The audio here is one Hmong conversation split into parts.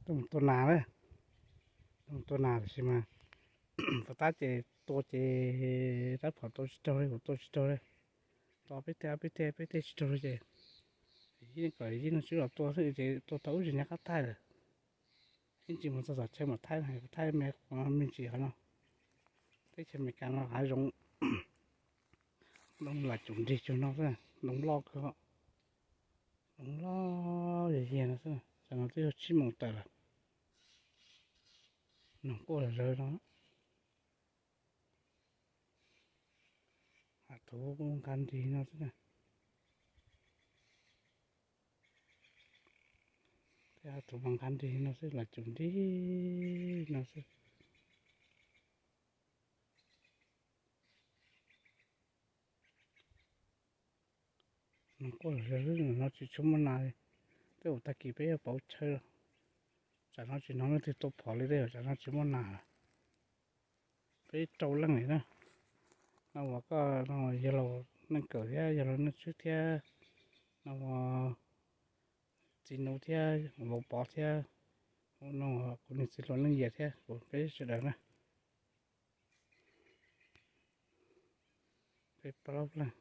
Tuaj mus tua nas lawm, tuaj mus tua nas tab sis mas puas tab ces tua ces rab phom tua tsis raug li, kuv tua tsis raug li. Tua peb teg peb teg peb teg tsis raug li ces ib kom ib no tswb los tua xwb ces tua tau ub tsis nyob qab thaij lawm. Ib ntsis mus txog tom chaw mam thaij, thaij me me ntsis qhov no. Teb chaws Amelikas no hav zoov, ntoo lam cum nrig cuag no xwb, ntoo loj kawg, ntoo loj yag yag no xwb. Tam no twb yog tsib moos tawm lawm, noog quaj zawv no. Hav thuv nqa nrig no xwb na, thiab hav thuv mas nqa nrig no xwb, lam cum nrig no xwb. Noog quaj zawv no tsis tshua muaj nas li. Tej zaum tag kis peb yuav pauv chaw, tsam no tsis hnov leej twg tua phom li, tej zaum tsam no tsis muaj nas lawm. Peb rau leej li na. No uas koj no yawg laus Neej Kawm thiab yawg laus Neej Tswb thiab no uas txiv Nuv thiab vauv Pov thiab no kuv niag txiv hluas Neej Yias thiab kuv peb sawv daws na. Peb plaub leej,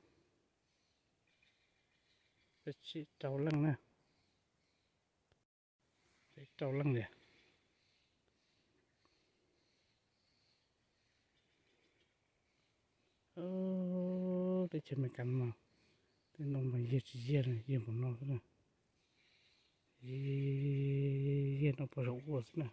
peb tsib rau leej na. Peb rau leej li. Teb chaws Amelikas mas tej ntoo mas yag tsis yag li, yag npaum no xwb na. Yag no puag saum ua xwb na.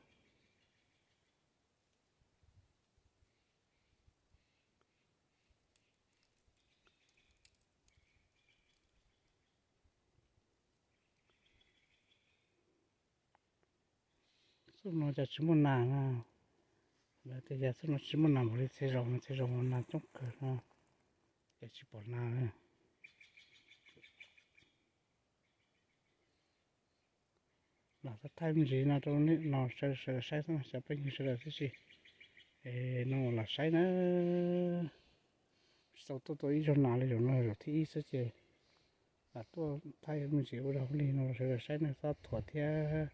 Xub no cas tsis muaj nas na. Lawv tias yog xub no tsis muaj nas npaum li txhia zaus, txhia zaus nas coob kawg no, cas tsis pom nas na. Lam thaij me ntsis no rau nej no sawv daws saib xwb, xyov peb yug sawv daws tib si. Es no lam saib na, tsis tau tuaj tua ib zaug nas li, zaum no zaum thib ib xwb ces lam tuaj thaij me ntsis ua dog ua dig no sawv daws saib na, txhob thuam thiab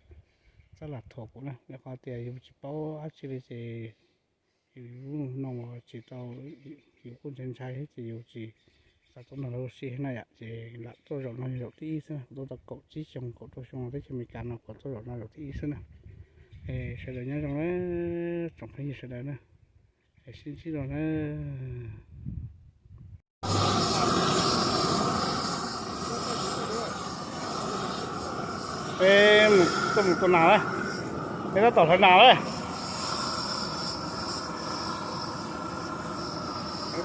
txhob lam thuam kuv na, rau qhov tias yus tsis paub dab tsi li ces yus no tsis tau, yus kuj ntshai ntshai thiab ces yus tsis xav tuaj nrog lawv ua si na yom, ces lam tuaj zaum no zaum thib ib xwb na, kuv tuaj tau kaum tsib xyoo kaum rau xyoo teb chaws Amelikas no kuv tuaj zaum no zaum thib ib xwb na. Es sawv daws nyob zoo na, tsoom phooj ywg sawv daws na, es sib ntsib dua na. Peb tuaj mus tua nas lawm, peb tab tom hlawv nas lawm.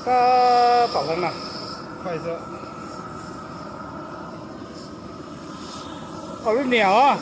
Tab tom hlawv nas. Ua lub niam os.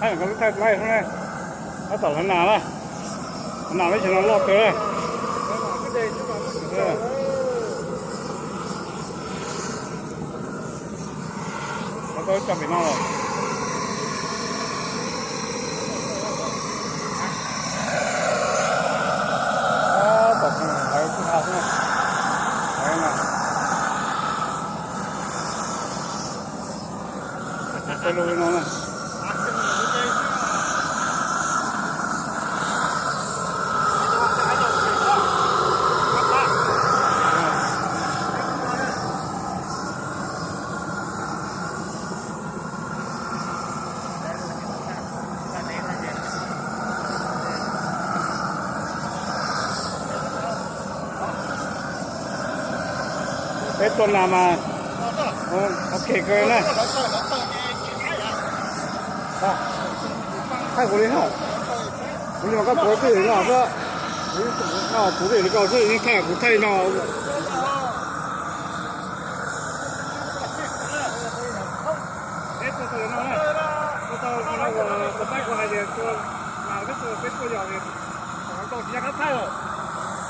Thaij kom lub thaij laij xwb na. Tab tom hlawv nas na. Hlawv nas lub tsev no loj kawg. Hlawv tau ib co pem no lawm. Tab tom hlawv kuj tau xwb na. Hlawv na. Peb lub no na. Peb tua nas mas ok kawg na. Thaij kuv li na. Kuv li mas koj tuav twj ywm no xwb. Kuv twj ywm li koj xwb, yeej thaij kuv thaij no. Ua tau no uas tus paib kuv hais tias tua nas peb tua, peb tua yog ntau tsis yog qab thaij os,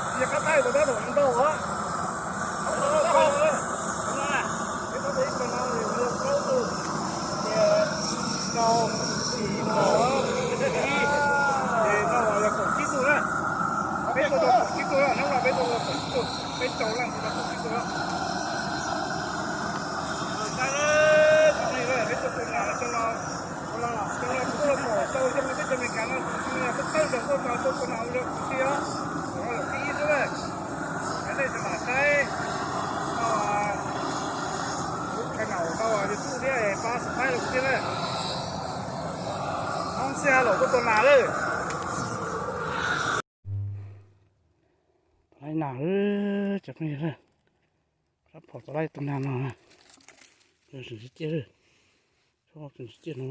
tsis yog qab thaij tus tab tom ntau os. Peb tua ib tug no plaub tug, rau, xim, rau, ces no yog kaum tsib tug na. Peb tua tau kaum tsib tug na, hnub no peb tua tau kaum tsib tug, peb rau leej tua tau kaum tsib tug na. Peb tua tus nas xyoo no, xyoo no kuv tuaj los pom tau xyoo no teb chaws Amelikas no tus xyoo no yog thawj thawj zaug tuaj tau tus nas ua zog kuv si os, tus no zaum thib ib xwb na. Yog nej xav mam saib no, kuv channel no YouTube thiab pab subscribe rau kuv thiab na. Hmoob Xib Hab Laum tuaj tua nas lawm. Tua laib nas lawm cov phooj ywg, sab pom tua laib tus nas no, tseem tsis ciaj, tseem tsis ciaj no,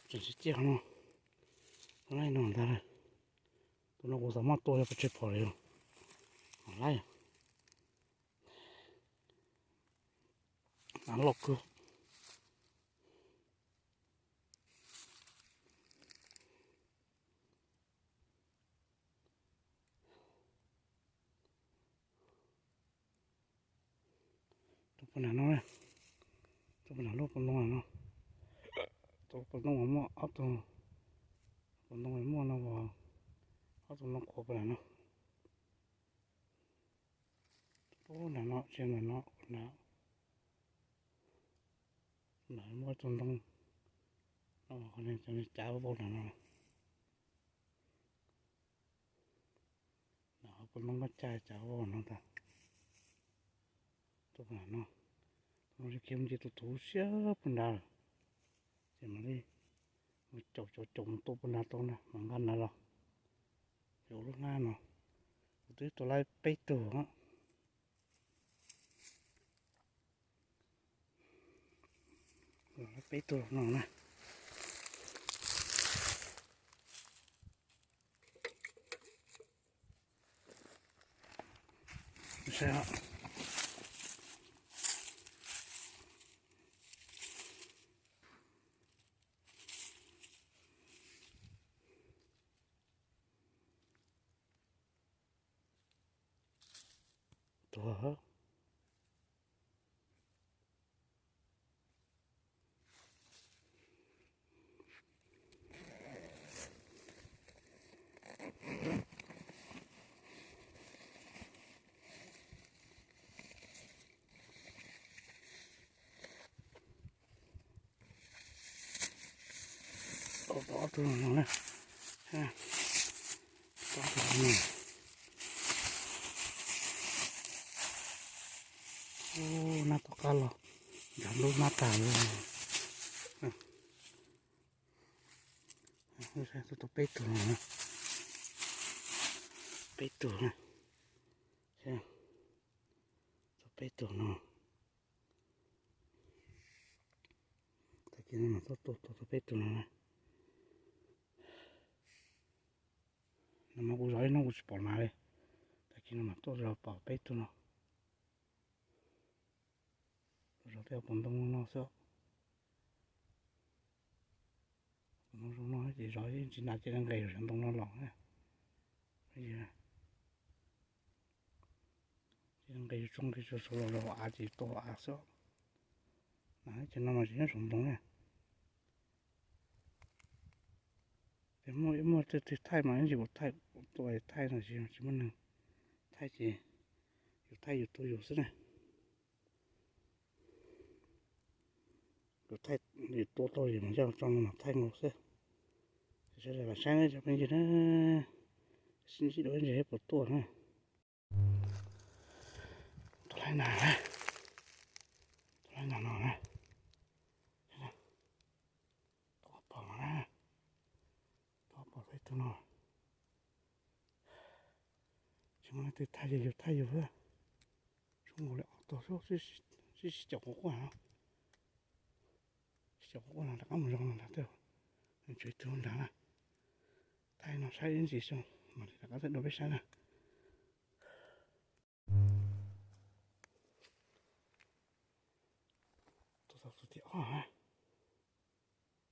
tseem tsis ciaj no, tua laib no ntag lawm. Tus no kuv xav muab tua yog pes tsawg pom li, laib, nas loj kawg. Tus puas nas no, tus puas nas lub puas ntoo no, tus puas ntoo uas muaj ob tug, puas ntoo uas muaj no, ob tug ntoo qhuav puas nas no. Ub, nas no tsis, nas no, nas, nas muaj tus ntoo no, cav vau nas no. Nas puas ntoo muaj cai cav vau no ntag. Tus nas no, tus no khiav mus nce tus thuv siab puag nrad lawm, ces mam li mus caum caum caum mus tua puag nrad tau na mas nqa nas los. Ces ua lub hnab no, kuv twb tua laib peb tug, peb tug no na. Tuag. Ob tug no na, ob tug no. Ub, nab tom qab los, nrov ntuj nab tas li. Tua tau peb tug no, peb tug na, tau peb tug no. Tag kis no mam tuaj tua, tua tau peb tug no na. No mas kuv zov ib hnub kuv tsis pom nas li. Tag kis no mam tuaj zov pom peb tug no. Zov tej puas ntoo no xwb. Puas ntoo zoo no ces zov ib ntsis nas ces nqes saum ntoo no los na. Ces nqes tsoog nqes tsoog los hauv av ces tua hauv av xwb. Nas ces no mas tsis nyob saum ntoo na. Ces muaj ib muaj tej twg thaij mas ib ntsis kuv thaij, tua thaij no tsis muaj neeg thaij ces yus thaij yus tua yus xwb na. Yus thaij, yus tua tau yus mas coj tso no mas thaij nkaus xwb. Sawv daws lam saib na cov phooj ywg na, sib ntsib dua ib ntsis puas tuaj na. Tua laib nas na, tua laib nas no na. Tua pom no na, tua pom peb tug no. Tsis muaj leej twg thaij ces yus thaij yus xwb. Zoo nkaus li ob tug xwb, sib sib caum quaj quaj no. Sib caum quaj quaj no rov qab mus zov no nrad thiab. Tshuav ib tug nrad na. Thaij no saib ib ntsis xwb mam li rov qab thaij dua peb saib na.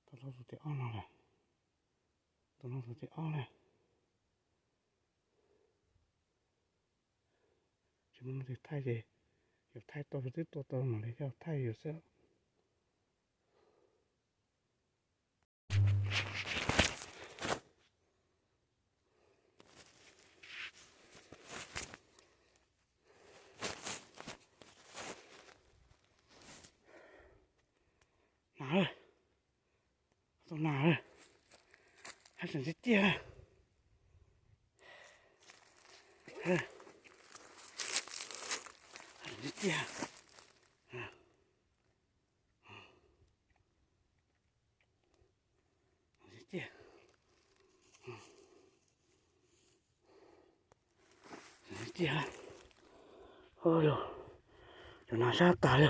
Tau tus thib ob no lawm. Tus no tus thib ob lawm. Tsis muaj leej twg thaij ces yus thaij tau, twb tua tau mam li coj thaij yus xwb. Nas, tus nas, haj tseem ciaj ciaj, haj tseem ciaj ciaj. Tiag, ua yog cov nas sab tas li.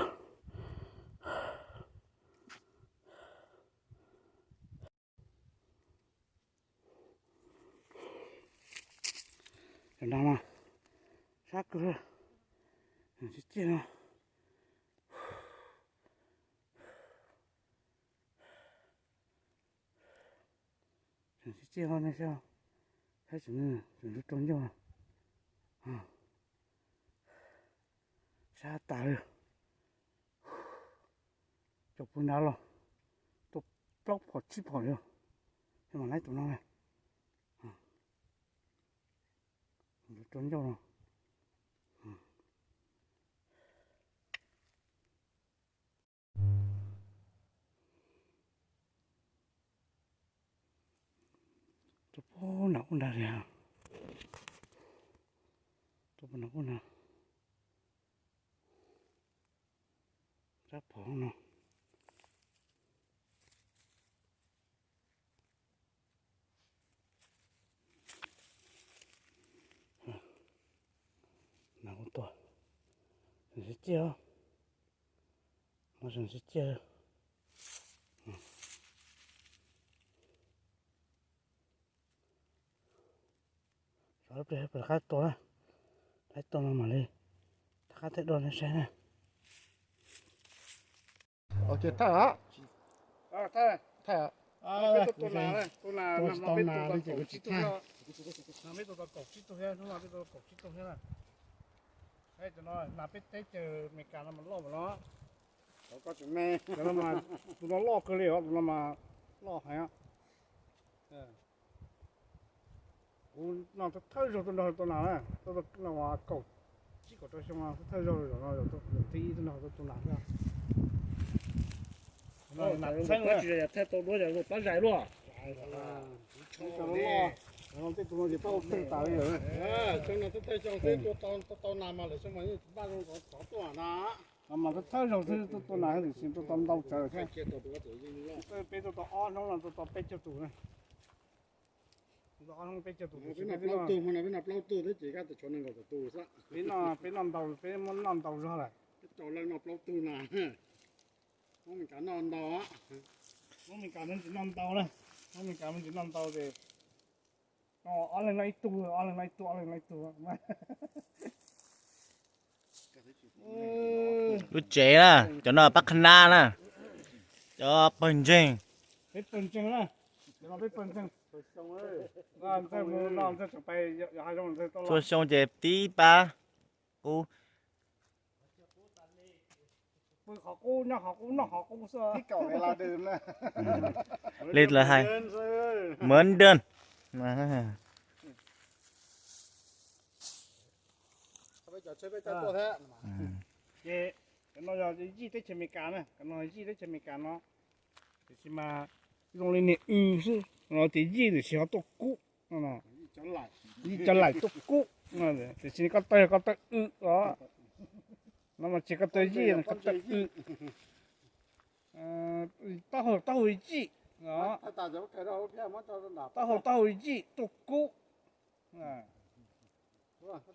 Cov nas mas sab kawg, tiag tiag no. Tseem txiaj txiaj ho nej saib, saib tseem, tseem rau ncauj, sab tas li. Cov puag nrad los tua plaub phom tsib phom li, es mam laib tus no, rau ncauj no. Tua puag nram ub nrad li, tua puag nram ub nrad, sab phom no. Nas kuj tuaj, tseem txiaj, no tseem txiaj. Rov peb rov qab tua na, rov qab tua no mam li rov qab thaij dua nej saib na. Ok, thaij os. Thaij os. Peb tua tau nas, tua nas no peb tua tau kaum tsib tug thiab. No peb tua tau kaum tsib tug thiab, hnub no peb tua tau kaum tsib tug thiab na. Cov no nas peb teb chaws Amelikas no mas loj mas no. Cov no mas, tus no loj kawg li os, tus no mas loj heev. Kuv noj thawj zaug tuaj nrog tua nas na, tuaj no kaum tsib kaum rau xyoo thawj zaug, zaum no zaum thib ib tuaj nrog tua nas thiab. Nas txheeb tsis yog thaij tau duab, yog plab zais luaj. Tej tus no ces pab ua pheej tas li. Xyoo no thawj xyoo peb tua tau nas mas lawm xyoo mas yeej npaj zoo tsov tuaj na. No mas thawj zaug xwb tuaj tua nas, tiam sis tua tau ntau tsawv thiab. Peb tua tau ob hnub no tua tau peb caug tus na. Tua tau ob hnub peb caug tus, peb noj plaub tug, hmo no peb noj plaub tug thiab ces kab tus tshuav nees nkaum tawm tus xwb. Peb noj, peb noj ntau, peb muab noj ntau zog lawm. Peb rau leej noj plaub tug na. Hmoob Meskas noj ntau, Hmoob Meskas nws tsis noj ntau na, Hmoob Meskas nws tsis noj ntau ces ob leeg noj ib tug, ob leeg noj ib tug, ob leeg noj ib tug. Lub tsev na, cov no pab qhab nab na, cov pawg ntseeg. Peb pawg ntseeg na, cov no peb pawg ntseeg. Txhua xyoo ces tib pab qub. Pw qhov qub, nyob qhov qub, noj qhov qub xwb. Li lawv hais, muab dej. Ces cov no yog yij teb chaws Amelikas na, cov no yij teb chaws Amelikas no. Tiam sis mas zoo li niag w xwb, no tias yij tiam sis ho tuaj kub. Yij cov laim tuaj kub, tiam sis koj taw yog koj taw w os. No mas tsis koj taw yij, koj taw w. Taub hau, taub hau yij, taub hau, taub hau yij tuaj kub.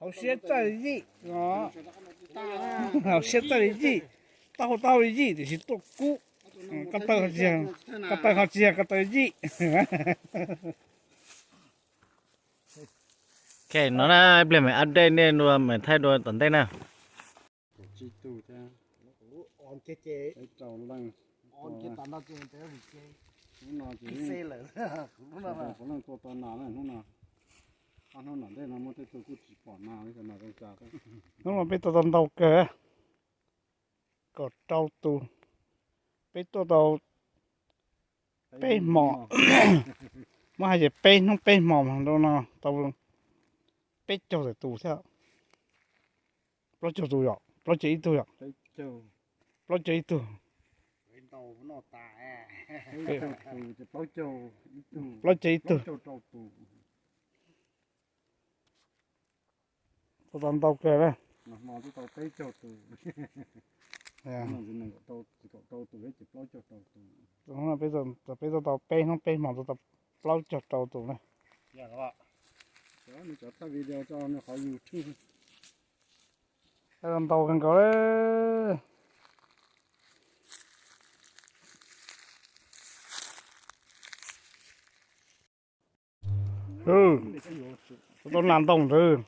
Hauv siab txawj yij, hauv siab txawj yij, taub hau, taub hau yij tiam sis tuaj kub. Koj taw ho tsis yog, koj taw ho tsis yog koj taw yij. Ok, no na, ib pliag mam update nej dua, mam thaij dua tom ntej na. Peb rau leej, Hnub no ces puav leej tua tau nas na hnub no. Ob hnub no ntej no muaj tej tug kuj tsis pom nas li, nas zoo cas. Hnub no peb tua tau ntau kawg, kaum rau tus. Peb tuaj tau peb hmo, muab hais tias peb hnub peb hmo mas rau no tau peb caug tawm tus thiab. Plaub caug tus yom, plaub caug ib tug yom. Plaub caug ib tug. Plaub caug ib tug. Tua tau ntau kawg na. Peb tua tau peb hnub peb hmo tua tau plaub caug rau tus na. Cov thaij video tso nws qhov YouTube. Ntau kawg nkaus li. Tau nas ntau ntawd,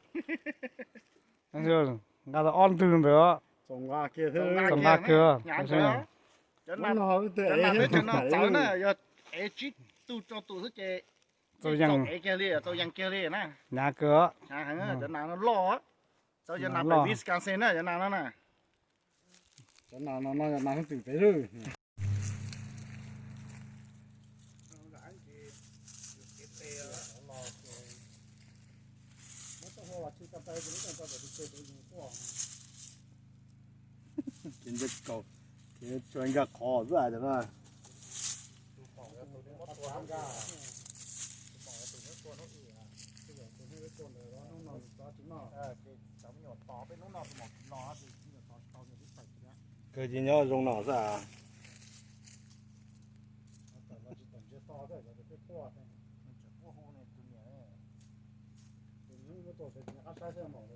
nqa tau ob ntwg ntawd. Txaus nqa kiag. Txaus nqa kiag. Cov nas peb tseem no txawv na, yog ev tsib tug rau tus xwb ces txaus yees, ev kiag li, txaus yees kiag li na. Hnyav kawg. Hnyav heev, cov nas no loj. Txawm yog nas pem Wisconsin na, cov nas no na. Cov nas no no yog nas leej twg pem lawm. Kev ntse kaus, kev tsuas nkag qhov xwb cov no. Kawg ces nyob zoo no xwb. Tus niam muab tua pem tus niam qab saib thiaj mam li